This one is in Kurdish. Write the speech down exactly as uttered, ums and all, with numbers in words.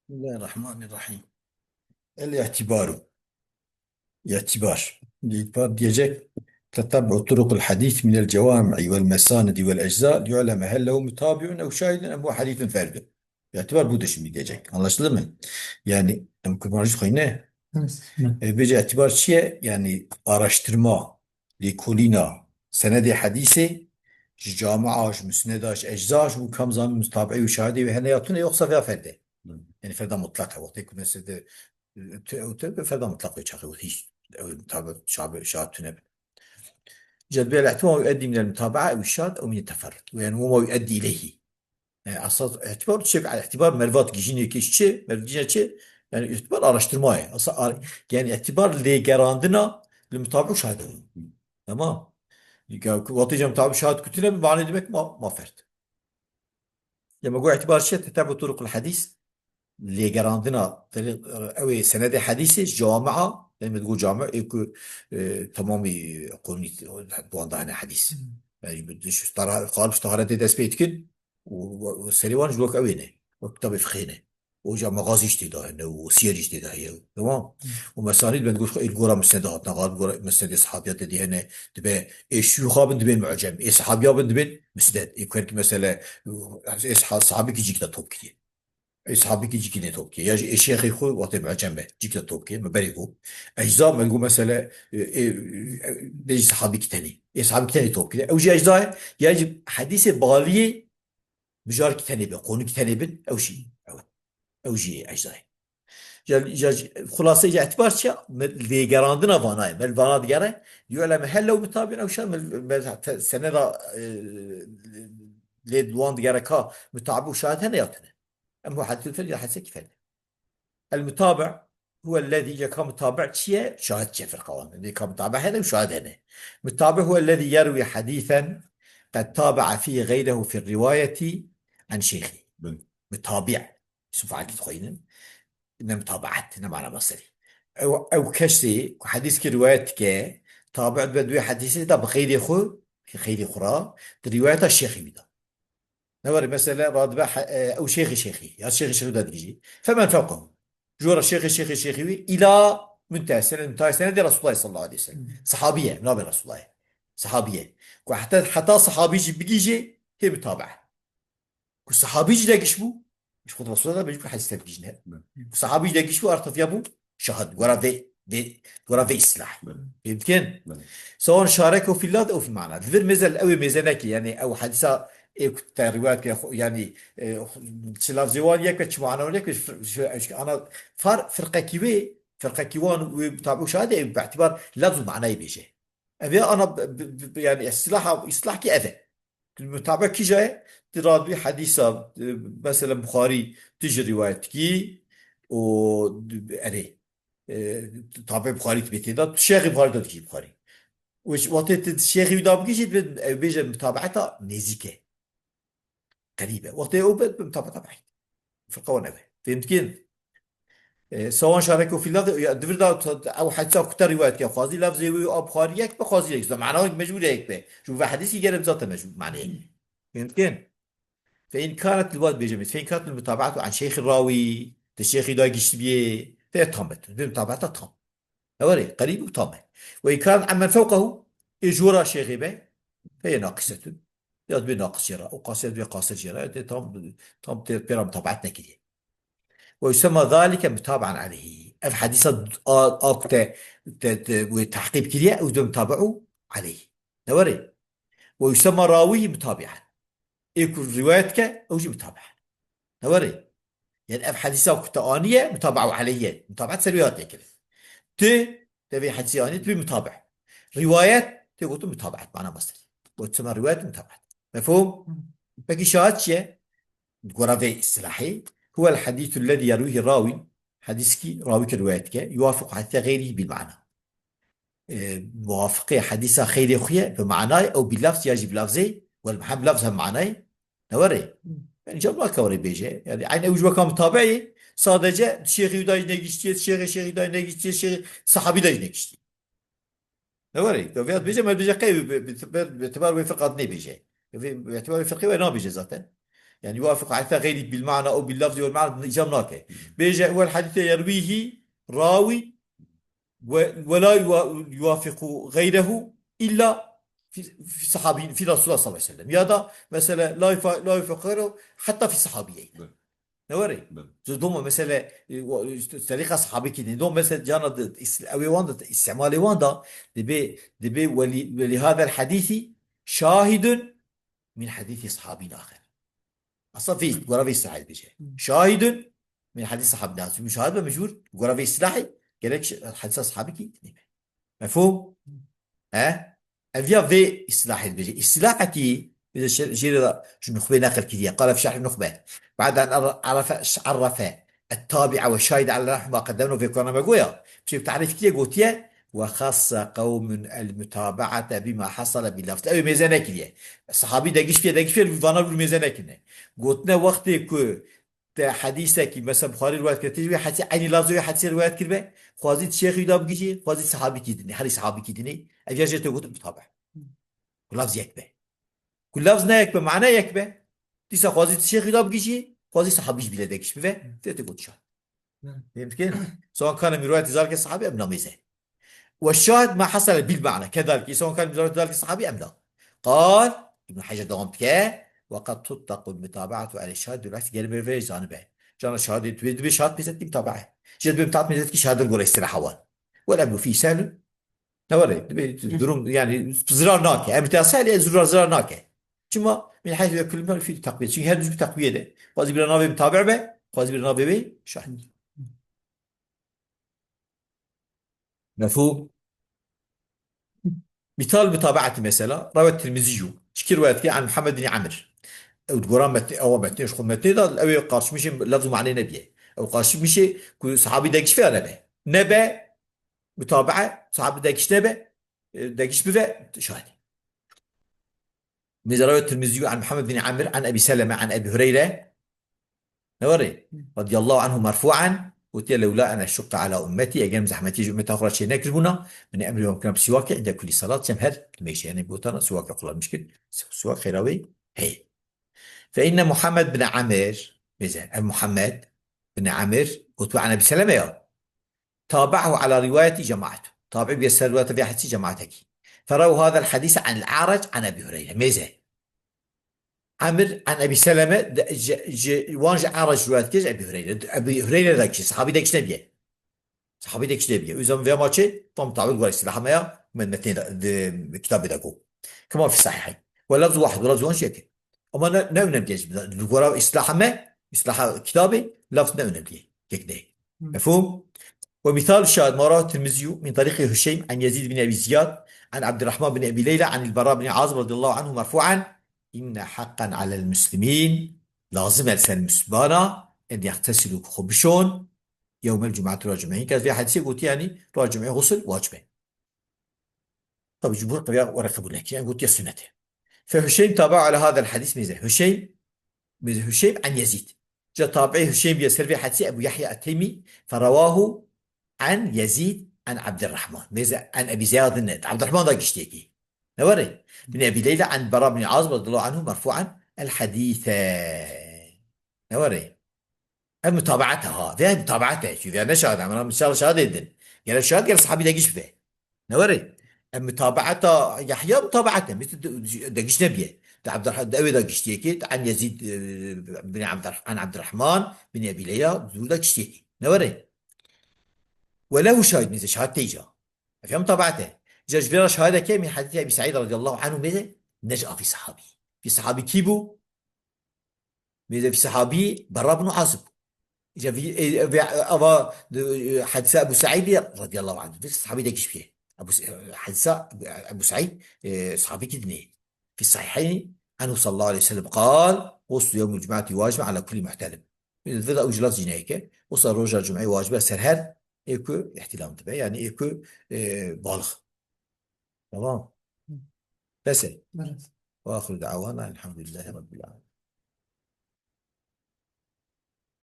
Bismillahirrahmanirrahim. El-i'tibaru. I'tibar. I'tibar diyecek, tetabbu turuqul hadis minel cevami'i vel mesanidi vel ecza liyu'leme hel lehu mutabi'un ev şahidun em huve hadisun ferdun. Îtibar budur şimdi diyecek. Anlaşıldı mı? Yani, em kurmancı koyne. Evet. E, bêje îtibar çi ye? Yani, araştırma, lêkolîna senedê hedîsê, ji camia, ji musneda, ji ecza, ji û kam zanî mutabiî û şahidê wê hene ya tune, yoxsa vêya ferde. Hı. Yani, ferda mutlak e. Wextê ku mesele, e, tu, ew tu, ferda mutlak wê çaxê, wextê hiç, ew tabi, şabi, şahid tune be. Cedbê el-ihtimam ew eddî minel mutabaa ew şahid ew min teferrud. Yani, wema ew eddî ileyhî. Yani, esas îtibar çi? Îtibar mervat gijînê ki çi? Mervat gijînê çi? Yani, îtibar araştırma ye. Asa ar-, yani, îtibar lêgerandina li mutabi şahid. Tamam. Wextê cem mutabi şahid kutine bi mane demek ma, ma fert. Ya me got îtibar çi? Tetebu turuqul hadis. Lêgerandina, ew ê senedê hedîsê ji camia, yani, me digot camia, ê ku, e, tamamî qonî di wan de hene hedîs. Hmm. Yani, bi, di, şu tara-, qalib ji taharetê dest pê dikin, û, û, û serê wan ji wek ew ê ne, wek kitabê fiqhê ne. Û ca mexazî jî tê de hene, û siyer jî tê de heye. Tamam? Hı. Û mesanîd ben goş, ê li gora musned hatine, xalib gora musnedê sahabiya te dê hene, dibe, ê şuyuxa bin dibên mu'cem, ê sahabiya bin dibên musned. Ê ku her ki mesele, ê saha-, sahabî ki cîk de top kiriye. Ê sahabî ki cîkî nê top kiriye. Ya jî ê şêxê xwe wextê mu'cem be, cîk de top kiriye. Me berê got. Ecza me got mesele, ê, ê, ê, bêjî sahabî ki tenê. Ê sahabî ki tenê top kiriye. Ew jî ecza ye, ya jî hedîsê baliyê mijarkî tenê be, qonûkî tenê bin, ew jî, ew, ew jî ecza ye. Ya, ya jî, xulaseyê îtibar çi ye? Me lêgerandina vana ye. Me li vana digere, yu'leme hel lew mutabîn ew şahid, me, me te-, seneda, e, lê li wan digere ka mutabi û şahid hene ya tune. Em bu hadîsê fer ya hesek fer. El-mutabi huwellezî, ya ka mutabi çi ye? Şahid çi ye, ferqa wan. Lê ka mutabi hene û şahid hene. Mutabi huwellezî yerwî hadîsen qed tabe'a fî geyrehu fî rîwayetî an şeyhî. Belê. Mutabi. Îsim faîlî dixwînin. Ne mutabaet, ne mana masderî. Ew, ew kesê ku hedîskî rîwayet dike, tabi dibe duwê hedîsê de bi xeyrê xwe, xeyrê xwe ra, di rîwayeta şêxê wî de. Ne were, mesela, radibe he-, e, ew şêxê şêxî, ya şêxê şêxî de digihîjî. Femen fewqehu. Ji were şêxê şêxê şêxî wî, îla munteha sened, munteha senedê Resulullah sallallahu aleyhi ve sellem. Hı. Sahabî ye, nabe Resulullah ye. Sahabî ye. Ku heta, heta sahabî jî bigihîje, hê mutabe. Ku sahabî jî degiş bû, ji xwe Resulullah bêjin ku hedîs tevgî jî ne. Belê. Ku sahabî jî degiş bû, artifiya bû şahid. Gora vê, vê, gora vê îstîlahî. Belê. Fêm dikin? Belê. Sawan şareke fî lafz ew fî mana. Di vir mêze, ew ê mêze nekî, yani ew hedîsa ê ku te rîwayet kiriye, xwe, yani, e, xwe, çi lafzê wan yek be, çi mana wan yek be, fir-, fir-, ana far-, firqekî wê, firqekî wan wê tabi û şahid e, bi îtibar lafz û manayê bêje. Ev ya ana b-, b-, b-, yani îstilah, îstilah ki ev e. Tu mutabe kîja ye? Tu radbî hedîsa, e, mesela Buxarî tu ji rîwayet kî û d-, erê, e, tabe Buxarî tu bê tê de, tu şêxî Buxarî de dikî Buxarî. Û ji wextê tu şêxî wî da bikî jî, ew bêje mutabaeta nêzîk e. Qerîb e. Wextê ew be, be mutabaeta behîd. Firqa wan ev e. Fêm dikin? E, sawan şareke fî lafzî, ya, di vir de ew hedîsa ku te rîwayet kir, xwazî lafzê wî a Buxarî yek be, xwazî yek be. Mana wek mecbûr e yek be. Ji bo ve hedîsî gere zaten mecbûr manê yek. Fêm dikin? Fe in kanet li, wat bêje, fe in kanet li mutabaetu an şeyxi rawî, te şêxî da gişt biyê, fe tam bet. Ve mutabaeta tam. Ew erê, qerîb û tam e. Ve in kanet ammen fewqehu, ê ji wira şêxê be, fe ye naqisetun. Ya dibê naqis jê re, ew qasir dibê qasir jê re, tê tam, tam tê pê re mutabaet nekiriye. Ve yusemma zalike mutabi'an aleyhi. Ev hedîsa a, a ku te, te, te, wê tehqîb kiriye, ew dibê mutabi'u aleyhi. Ne were? Ve yusemma rawî mutabi'an. Ê ku rîwayet ke, ew jî mutabi'an. Ne were? Yani ev hedîsa ku te aniye, mutabi'u aleyhi ye. Mutabi'et ser wî hatiye kirin. Tu, te vê hedîsê anî, tu bî mutabi'. Rîwayet, tê gotin mutabi'et, mana masderî. Gotin rîwayet mutabi'et. Mefhûm? Peki şahid çi ye? Gora vê îstilahê. Huwel hadîsullezî yerwîhî rawî, hedîskî rawî ki rîwayet ke, yuwafiqu hadîse xeyrî bil mana. E, muwafiqê hedîsa xeyrê xwe ye, bi manayê ew bi lafz ya jî bi lafzê, wel hem lafz hem manayê, ne were? Yani, cem nake were bêje. Yani, eyn ew ji weka mutabe'ê, sadece şêxî wî da jî negiştiye, şêxê şêxî da jî negiştiye, şêxê sahabî da jî negiştiye. Ne were? Vêya bêje, me bêje qey bi, bi, bi, bi itibar wê firqa nêbêje. Vê, bi itibar wê firqê wê nabêje zaten. Yani, yuwafiqu hadîse xeyrî bil ma'na ew bil lafzi vel ma'na îcab nake. Bêje, wel hadîse yerwîhî rawî ve, ve la yuwa-, yuwafiqu xeyrehu illa fi, fi sahabi, fi Resulullah sallallahu aleyhi ve sellem. Ya da, mesela, la yufa-, la yuwafiqu xeyrehu hatta fi sahabiyeyn. Evet. Ne were? Evet. Doma mesele, e, o, işte, terîqa sahabî kî din. Doma mesele cana de, is-, ew ê wan de, îstimalê wan de, dibe, dibe weli, weli hadel hadîsî şahidun min hadîsî sahabîn axir. Asla vê, gora vê îstilahê dibêje. Hı. Şahidun min hadîs sahabîn axir. Çünkü şahid be mecbur, gora vê îstilahê, gerek şi-, hadîsa sahabî kî dinê be. Mefhûm? He? Ev ya vê îstilahê dibêje. Îstilahetî, bi de şi-, jêre de ji nuxbê neqil kiriye. Qale fi şerh nuxbe. Ba'de en ar-, arafe, arafe et-tabi'a ve şahide ala nahwi ma qaddemna vê kona me goya. Pişê tarîf kiriye gotiye, "Ve xassa qewmun el-mutaba'ate bima hasale bil lafz." Ew mêze nekiriye. Sahabî degiş pê, degiş pê, vana bir mêze nekirine. Gotine wextê ku te hedîsekî, mesela Buxarî riwayet kir, tê wê hedîsê eynî lafzê wê hedîsê riwayet kiribe, xwazî şêxî da bigihî, xwazî sahabîkî dinê, herî sahabîkî dinê. Ev ya jê te gotin mutabe. Ku lafz yek be. Ku lafz ne yek be, mane yek be. Dîsa xwazî şêxî da bigihî, xwazî sahabî ji bîle degiş bive, tê te got şahid. Hı. Fehmtike? Sawa kane min riwayet zarke sahabî em namêze. Ve şahid ma hasale bil ma'na. Kedalike, sawa kane min riwayet zarke sahabî em da. Qal, Ibn Hacer dewam dike, ve qad tutlaqu al-mutaba'atu ala şahid, bilaks gel me ve zanibe. Cana şahid, tu dibê şahid pêzet ki mutabae. Jê dibê mutabae pêzet ki şahid gora îstilaha wan. Wal emru fî sehlun. Ne were, dibê durum, yani, zirar nake. Em te sehlê zirar, zirar nake. Çima? Min heysu yekullu fî takviye. Çünkü her düz bir takviye de. Xwazî bira navê mutabe be, xwazî bira navê be şahid. Mefhûm? Mîtal mutabaetî mesela, rawet Tirmizî yû. Çikî riwayet ke an Muhammed bin Amir. Ew di gora metnê, ewa metnê, ji xwe metnê de, ew ê qarşimişê lafz û manê nebiye. Ew qarşimişê ku sahabî degiş vê nebe. Nebe, mutabae, sahabî degiş nebe, e, degiş bive, şahidî. Mêze rawet Tirmizî an Muhammed bin Amir an Ebî Seleme an Ebî Hureyre. Ne were? Radiyallahu anhu merfu'an. Gotiye, "Lewla en eşukka ala ummeti." Eger min zehmetî ji ummeta xwe re çê nekiribûna, min emrê wan bikirina bi siwakê inde kulî salat, çem her nimêşe. Yani gotana siwakê xwe lan mişkil. Siwak xêra wê heye. Fe inne Muhammed bin Amir. Mêze, ev Muhammed bin Amir, gotiye an Ebî Seleme ya. Tabe'ahu ala rivayeti cemaat. Tabi bûye ser rivayeta vê hedîsî cemaatekî. Ferawu hadel hadîse anil A'rac an Ebî Hureyre. Mêze. Amir an Ebî Seleme de, ji, ji, wan ji A'rac rivayet kir, ji Ebî Hureyre. Ebî Hureyre de kişi, sahabî de kişi nebiye. Sahabî de kişi nebiye. O yüzden vê ma çi? Tam tabi gora îstilaha me ya, me metnê de, de, kitabê de got. Kema fi sahihayn. Ve lafzu wahid, ve lafzu wan şekil. Ama ne, ne önemli şimdi. Li gora îstilaha me, îstilaha kitabê, lafz ne önemli. Yek ne. Hı. Mefhûm? Ve mîtal şahid ma rawahu Tirmizî min tarîqi Huşeym an Yezîd bin Ebî Ziyad an Ebdurrahman bin Ebî Leyla an el-Bara bin Azib radiyallahu anhu merfu'an, "İnne haqqan alel muslimîn." Lazim e li ser Müslümana en yextesilû ku xwe bişon, yewmel cum'atî roja cum'e. Hin kes vê hedîsê gotiye, yanî roja cum'ê xusl wacib e. Tabi cumhur qewiya were qebûl nekiriye, yani gotiye sunnet e. Fe Huşeym tabe'u ala hadel hadîs mêze. Huşeym, mêze Huşeym en Yezîd. Ca tabi'ê Huşeym biye ser vê hedîsê Ebu Yahya et-Teymî, fe rewahu an Yezîd an Abdurrahman. Mêze an Ebî Ziyad ne, Abdurrahman da giştiyekî. Ne were? Bin Ebî Leyla an Bara bin Azib radiyallahu anhu merfu'an el hadîse. Ne were? Ev mutabaet e ha. Vê mutabaet e. Çünkü vê ne şahid. Em inşallah şahid edin. Gerek şahid, gerek sahabî de giş be. Ne were? Ev mutabaeta Yahya mutabaet e. Misli de, de giş nebiye. De Abdurrah-, de ew da giştiyekî. De an Yezîd, e, bin Abdur-, an Abdurrahman bin Ebî Leyla, zûr da giştiyekî. Ne were? Ve lehu şahid, neyse, şahid teyca. Ev ya mutabaet e. Ca ji vê re şahideke min hadîsê Ebî Seîd radiyallahu anhu mêze, ne ji afî sahabî. Fî sahabî kî bû? Mêze fî sahabî Berra bin Azib. Îca vî, e, e, vê, e, ava, e, hadîsa Ebu Seîdî radiyallahu anh. Vê sahabî de giş bîye. Ebu Se-, e, hadîsa, e, Ebu Seîd, e, sahabî kî dinê. Fî sahîheyni, enhu sallallahu aleyhi ve sellem qal, "Guslu yevmil cum'ati wacibun ala kulli muhtelim." Vê de ucilaz cinayeke. Wisa roja cum'ê wacib e ser her ê ku ihtilam dibe. Yani ê ku, e, balix. Tamam. Bes e. Evet. Ve ahiru da'wana elhamdülillahi rabbil alemin.